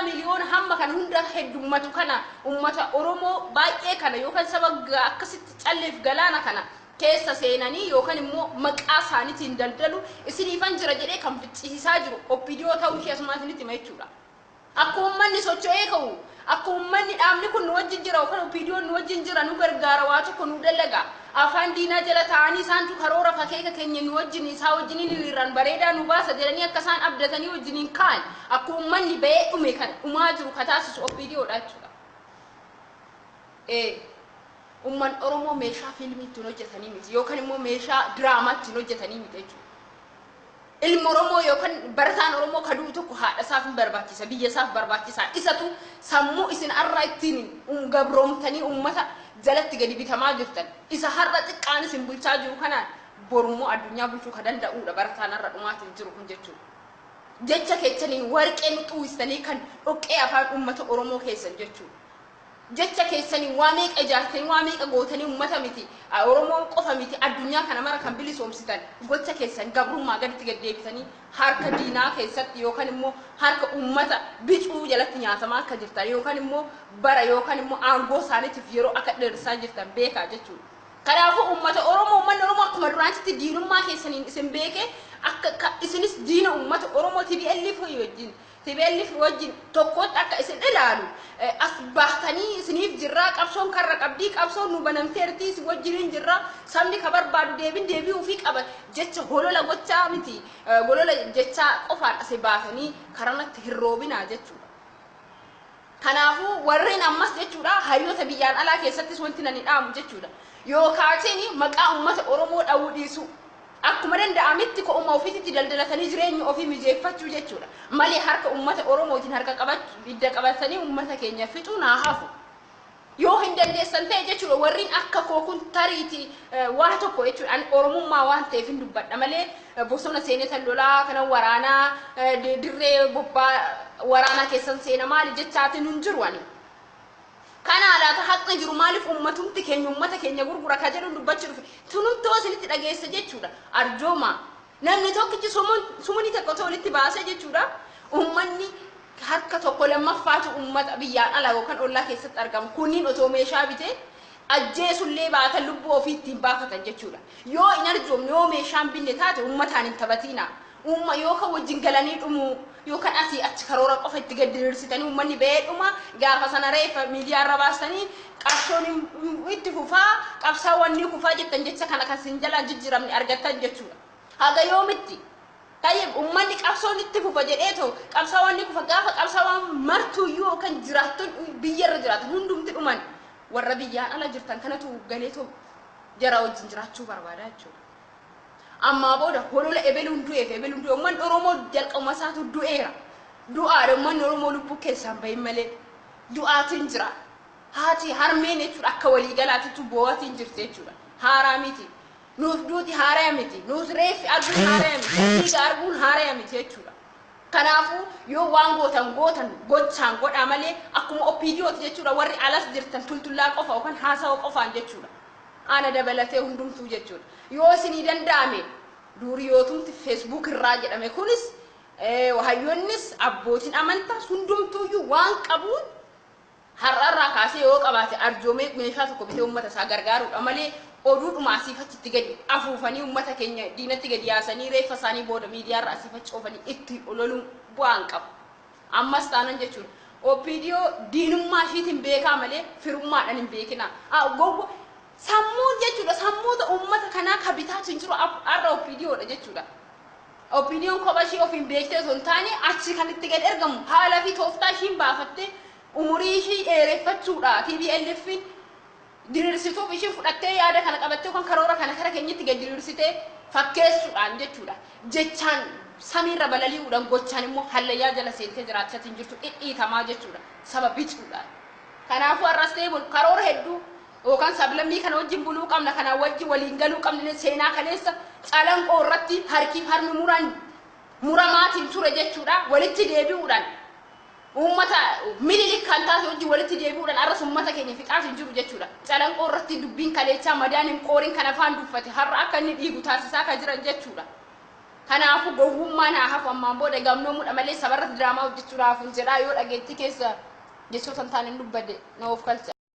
miliyoona hamma kana hunda heddummatu kana, ummata Oromoo baay'ee kana yookaan saba akkasitti calleef galaana kana keessa seenanii yookaan immoo maqaa isaaniitiin daldalu isiniifan jira jedhee kan ficcisiisaa jiru OPDO ta'uu ishee asumaa isinitti hima jechuudha. Akka uummanni socho'ee ka'u, akka uummanni dhaabni kun nu wajjin jira yookaan OPDOn nu wajjin jira, nu gargaara, waa tokko nu dalaga. Afaan diinaa jala taa'anii isaantu karoora fakeeka keenya nu wajjin isaa wajjiniin hiriiraan bareedaa nu baasa jedhanii akka isaan abdatanii wajjiniin ka'an, akka uummanni ba'ee dhume kan dhumaa jiru ka taasisu OPDOdha jechuudha. Uummanni Oromoo meeshaa fiilmii ittiin hojjetanii miti yookaan immoo meeshaa diraamaa ittiin hojjetanii miti jechuudha. Ilmi Oromoo yookaan barataan Oromoo kaduu tokko haadha isaaf hin barbaachisa, biyya isaaf barbaachisa. Isatu sammuu isin har'a ittiin gabroomtanii uummata jalatti gadi bitamaa jirtan. Isa har'a xiqqaan isin bulchaa jiru kanaan borummoo addunyaa bulchuu ka danda'uudha barataan har'a dhumaatiif jiru kun jechuudha. Jecha keessaniin warqee nu xuwwistanii kan dhoqqee afaan uummata Oromoo keessan jechuudha. Jecha keessanii waa meeqa ijaartanii, waa meeqa gootanii, uummata miti, Oromoo qofa miti, addunyaa kana mara kan bilisoomsitan gocha keessan gabrummaa gaditti gad deebitanii harka diinaa keessatti yookaan immoo harka uummata bicuu jalatti nyaatamaa akka jirtan yookaan immoo bara yookaan immoo aangoo isaaniitiif yeroo akka dheersaa jirtan beekaa jechuudha. Kanaafuu uummata Oromoo, uummanni Oromoo akkuma duraanitti diinummaa keessaniin isin beekee akka isinis diina uummata Oromoo TPLF wajjin TPLF wajjin tokkotti akka isin ilaalu, as baatanii isiniif jirraa, qabsoon karra qabdii, qabsoon nu banamteertii, isin wajjiniin jirraa, sabni ka barbaadu deebin deebi'uu fi qaba jecha holola gochaa miti, holola jechaa qofaan asi baatanii karanatti hin roobinaa jechuudha. Kanaafuu warreen ammas jechuudha hayyoota biyyaan alaa keessattis wanti nani dhaamu jechuudha. Yookaatiin maqaa uummata Oromoo dha'uu dhiisuu. Akkuma danda'amitti ko'uma ofiitti daldalatanii jireenya ofii mijeeffachuu jechuudha. Malee harka uummata Oromootiin harka qabachuu hidda qabatanii uummata keenya fixuu naa hafu. Yoo hin dandeessan ta'e jechuudha, warreen akka koo kun tariiti waa tokko jechuudha. Ani Oromummaa waan ta'eef hin dubbadha malee bosona seenee tan lolaa kana waraanaa dirree bobbaa waraanaa keessan seena maali jechaatiin hin jiru ani. Kana laata haqni jiru maaliif uummatumti keenya uummata keenya gurgura ka jedhu dubbachuu dhufe. Tunumtoo isinitti dhageessa jechuudha. Arjooma. Namni tokkichi sumuni tokko walitti baasee jechuudha. Uummanni harka tokko lammaffaatu uummata biyyaan alaa yookaan ollaa keessatti argamu. Kunniin otoo meeshaa bitee ajjeesullee baatan lubbuu ofii ittiin baafatan jechuudha. Yoo hin arjoomne, yoo meeshaan binne taate, uummataan hin taphatiina. Uumma yookaan wajjin galanii dhumuu yookaan asii achi karoora qofa itti gad diriirsitanii uummanni ba'ee dhuma, gaafa sana reeffa miidiyaa irra baasanii qabsoon itti fufaa, qabsaawwan ni kufaa jettan, jecha kana kan sin jalaan jijjiiramne argattan jechuudha. Haga yoomitti? Tayyib, uummanni qabsoon itti fufa jedheetoo qabsaawwan ni kufa, gaafa qabsaawwan martuuyyuu yookaan jiraattonni biyyarra jiraatan hundumti dhuman, warra biyyaan ala jirtan kanatu galeetoo jara wajjin jiraachuu barbaada jechuudha. Ammaa booda holola ebeluun du'eef ebeluun du'e, uummanni Oromoo jalqabuma isaatu du'eera. Du'aadha uummanni Oromoo lubbuu keessaan bahin malee du'aatiin jira. Haati harmeen jechuudha akka waliigalaatitu boo'atiin jirti jechuudha. Haaraa miti. Nuuf duuti haaraa miti. Nuuf reeffi arguun haaraa miti. Dhiiga arguun haaraa miti jechuudha. Kanaafuu yoo waan gootan gootan gochaan godhaa malee akkuma OPDOti jechuudha warri alas jirtan tultullaa qofa yookaan haasawa qofaan jechuudha. Ana dabalatee hundumtuu jechuudha. Yoo isinii danda'ame duuriyootumti Facebook irraa jedhame kunis, hayyoonnis, abbootiin amantaas hundumtuuyyuu waan qabuun har'arraa kaasee yoo qabaate arjoomee meeshaa tokko bitee uummata isaa gargaaruudha malee oduudhuma asiif achitti gadi afuufanii uummata keenya diinatti gadi yaasanii reeffa isaanii booda miidiyaarra asiif achi oofanii itti ololuun bu'aa hin qabu. Ammas taanan jechuudha. OPDO diinummaa ishiitiin beekaa malee firummaadhaan hin beekina. Gowwa sammuun jechuudha, sammuuta uummata kanaa ka bitaatu hin jiru har'a OPDOdha jechuudha. OPDOn kopha ishii ofiin beektee osoo hin taane achi kan itti gad ergamu haala fi tooftaa ishiin baafattee umurii ishii dheereffachuudha. TPLFin diriirsituuf ishii fudhattee yaada kana qabattee yookaan karoora kana kara keenyatti gad diriirsitee fakkeessuudhaan jechuudha. Jechaan samiirra balali'uudhaan gochaan immoo hallayyaa jala seentee jiraachaa hin jirtu dhidhiitamaa jechuudha. Saba bicuudhaan. Kanaafuu har'as ta'e karoora hedduu yookaan sablammii kana wajjin buluu qabna, kana wajjin waliin galuu qabna, seenaa kaleessa Calanqoo irratti harkiif harmi muraan muramaatiin ture jechuudha. Walitti deebi'uudhaan uummata Minilik kan taate wajjin walitti deebi'uudhaan arras uummata keenya fixaas hin jiru jechuudha. Calanqoo irratti dubbiin kaleechaa madaan hin qoorin kan afaan duffate har'a akka inni dhiigu taasisaa kan jiran jechuudha. Kanaafuu gowwummaan haa hafu, ammaan booda gamnoomuudha malee sabarratti diraamaa hojjechuudhaaf hin jedhaa. Yoo dhageettii keessa jechoota hin taane hin dubbadde na of kalcha.